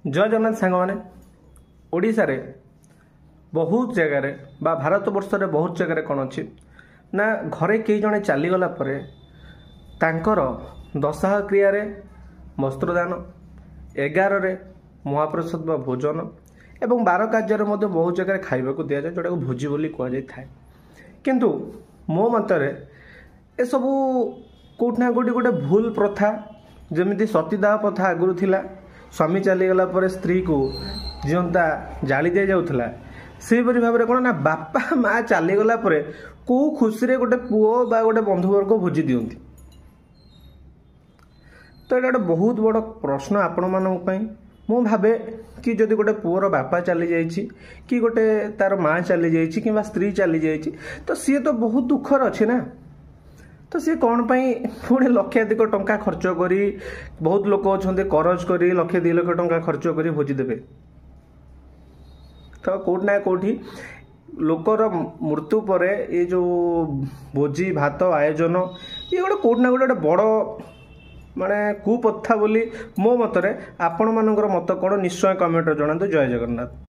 ଜୟ ଜଗନ୍ନାଥ ସାଙ୍ଗମାନେ। ଓଡ଼ିଶାରେ ବହୁତ ଜାଗାରେ ବା ଭାରତବର୍ଷରେ ବହୁତ ଜାଗାରେ କ'ଣ ଅଛି ନା, ଘରେ କେହି ଜଣେ ଚାଲିଗଲା ପରେ ତାଙ୍କର ଦଶାହ କ୍ରିୟାରେ ବସ୍ତ୍ରଦାନ, 11ରେ ମହାପ୍ରସାଦ ବା ଭୋଜନ ଏବଂ ବାର କାର୍ଯ୍ୟରେ ମଧ୍ୟ ବହୁତ ଜାଗାରେ ଖାଇବାକୁ ଦିଆଯାଏ, ଯେଉଁଟାକୁ ଭୋଜି ବୋଲି କୁହାଯାଇଥାଏ। କିନ୍ତୁ ମୋ ମତରେ ଏସବୁ କେଉଁଠି ନା କେଉଁଠି ଗୋଟେ ଭୁଲ ପ୍ରଥା। ଯେମିତି ସତୀଦାହ ପ୍ରଥା ଆଗରୁ ଥିଲା, ସ୍ୱାମୀ ଚାଲିଗଲା ପରେ ସ୍ତ୍ରୀକୁ ଜିଅନ୍ତା ଜାଳି ଦିଆଯାଉଥିଲା, ସେହିପରି ଭାବରେ କ'ଣ ନା ବାପା ମା ଚାଲିଗଲା ପରେ କେଉଁ ଖୁସିରେ ଗୋଟେ ପୁଅ ବା ଗୋଟେ ବନ୍ଧୁବର୍ଗ ଭୋଜି ଦିଅନ୍ତି? ତ ଏଇଟା ଗୋଟେ ବହୁତ ବଡ଼ ପ୍ରଶ୍ନ ଆପଣମାନଙ୍କ ପାଇଁ। ମୁଁ ଭାବେ କି ଯଦି ଗୋଟେ ପୁଅର ବାପା ଚାଲିଯାଇଛି କି ଗୋଟେ ତାର ମା ଚାଲିଯାଇଛି କିମ୍ବା ସ୍ତ୍ରୀ ଚାଲିଯାଇଛି, ତ ସିଏ ତ ବହୁତ ଦୁଃଖରେ ଅଛି ନା, ତ ସିଏ କ'ଣ ପାଇଁ ପୁଣି ଲକ୍ଷାଧିକ ଟଙ୍କା ଖର୍ଚ୍ଚ କରି, ବହୁତ ଲୋକ ଅଛନ୍ତି କରଜ କରି ଲକ୍ଷେ 2 ଲକ୍ଷ ଟଙ୍କା ଖର୍ଚ୍ଚ କରି ଭୋଜି ଦେବେ? ତ କେଉଁଠି ନା କେଉଁଠି ଲୋକର ମୃତ୍ୟୁ ପରେ ଏ ଯେଉଁ ଭୋଜି ଭାତ ଆୟୋଜନ, ଇଏ ଗୋଟେ କେଉଁଠି ନା କେଉଁଠି ଗୋଟେ ବଡ଼ ମାନେ କୁପ୍ରଥା ବୋଲି ମୋ ମତରେ। ଆପଣମାନଙ୍କର ମତ କ'ଣ ନିଶ୍ଚୟ କମେଣ୍ଟରେ ଜଣାନ୍ତୁ। ଜୟ ଜଗନ୍ନାଥ।